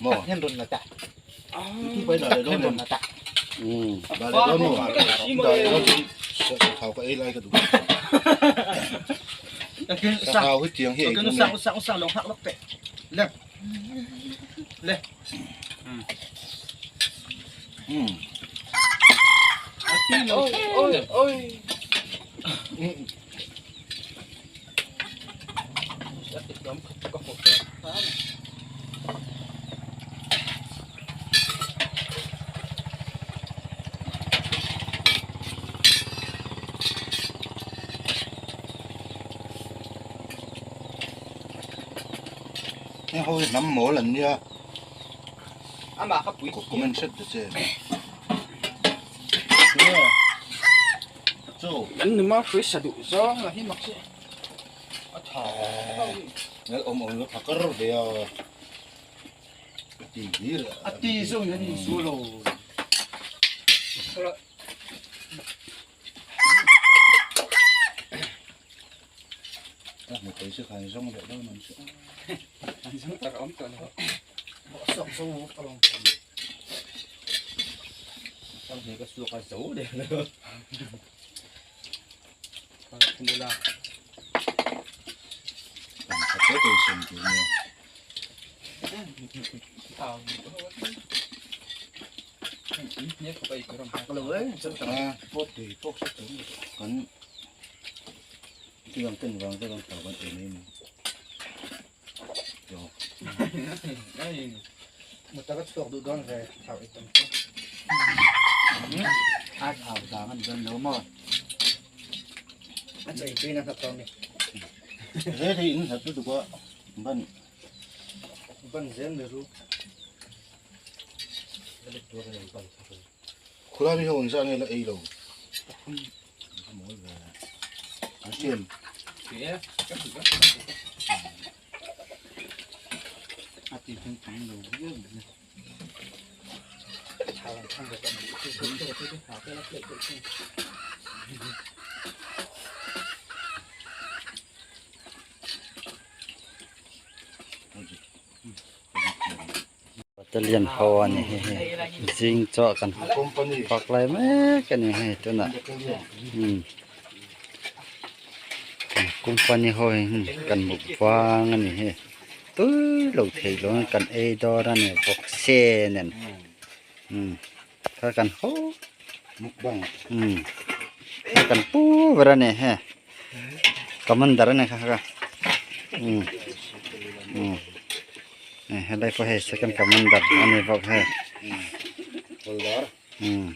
Maw? Dah leh dawn em? Dah leh dawn maw? Dah leh dawn chuan sathau ka ei lai ka duh. Sathau hi tiang hi ei tur nge? Umm. Heng ho hi hnam mawl an nia comment hret ta che. Kan numa hrui sa duh zawng lah hi mak si. A tha nel awm awm lo phakar ve a. A ti hlir. A ti zawng hian in su lo. A hmu thei si khan zawng leh dawn ang chu. An zawng tak a awm tawh lo. Sawk zo ka lawng. Sang hne ka suak a zo der lo. Kumula. Kan khat te te sem tur nge. Kan tiang ten vang te kan thau kan ei mai mai. Motor a chhuak duh dawn ve thau ei tam chu. A thau vang a ni dawn lo maw? A chei tuin a hnawt dawn ni. He thei in hnawt lutuk a ban. Ban zel ni ru. Khulai mi ho ang zah nge la ei lo. Mawi ve. An siam. A ti thang thang lo viau mai. Battalion ho a ni hei hi zing chaw kan fak lai mek a ni hei tunah umm company ho hi kan muk vang a ni hei tui lo thei lo in kan ei dawn a ni vawkse nen umm kha kan ho umm kha kan pu ber a ni hei commander a ni kha kha umm umm. Helai pawh hei second commander a ni bawk hei umm.